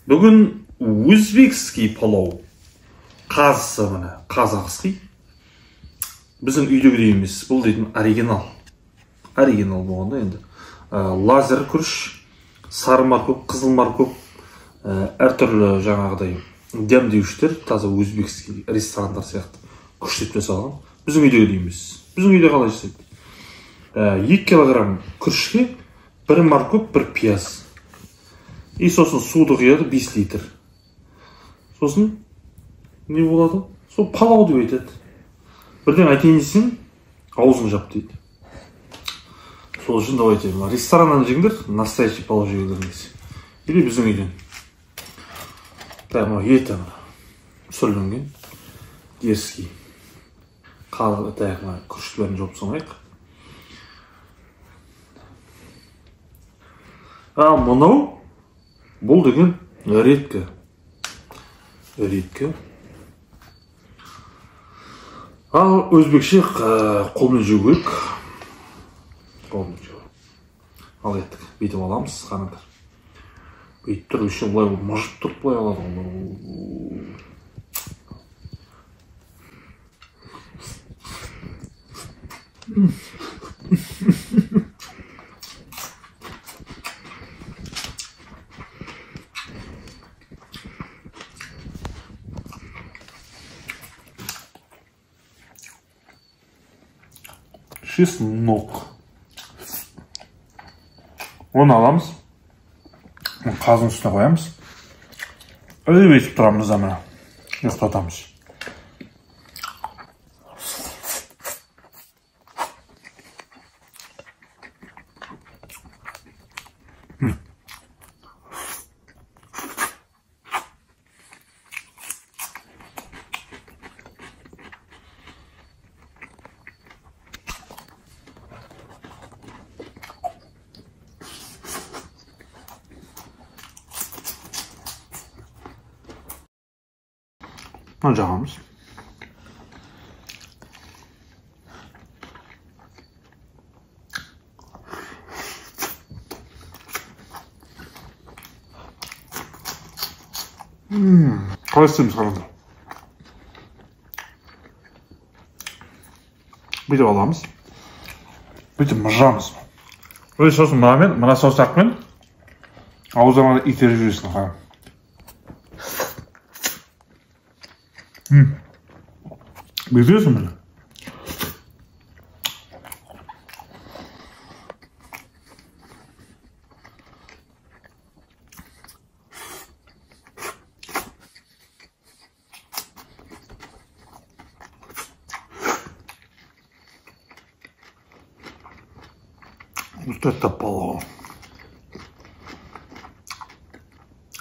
Бүгін өзбекский палау. Қазысы міне, қазақский. Біздің үйдегідей емес, бұл дейтін оригинал. Оригинал болғанда енді лазер күріш, сары морковь, қызыл морковь, әртүрлі жаңағыдай дәмдеуіштер, таза өзбекский ресторандар сияқты күштеп жасалған. Біздің үйдегідей емес. Біздің үйде қалай жасайды? 2 килограмм күрішке 1 морковь, 1 пияз. И сосын суды құяды 5 литр. Сосын не болады? Сол палау деп айтады. Бірден айтайын десең, аузын жап дейді. Сол үшін давайте рестораннан жеңдер, настоящий палау жегендер. Или біздің үйден. Так, мынау еті сүрленген, дерзкий. Так, мына күрішті бәрін жауып салайық. А мынау бұл деген редкі. Редкі. Ал өзбекше қолмен жеу керек. Қолмен жеу. Ал еттік. Бүйтіп аламыз, қараңдар. Бүйтіп тұрып, еще былай мыжып тұрып былай алады. Чеснок. Оны аламыз. Қазының үстіне қоямыз. Өйтіп тұрамыз да мына. Ұйықтатамыз. Мына жағамыз. Қалай істейміз қараңдар. Бүйтіп аламыз. Бүйтіп мыжамыз. Өй сосын мынамен, мына саусақпен ауыздан итеріп жібересің, қараң. Бүйтесің міне. Вот это палау.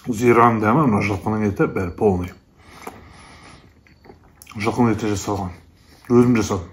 Зираның дәмі, мына жылқының еті бәрі полный. Жылқының еті жасалған. Өзім жасадым.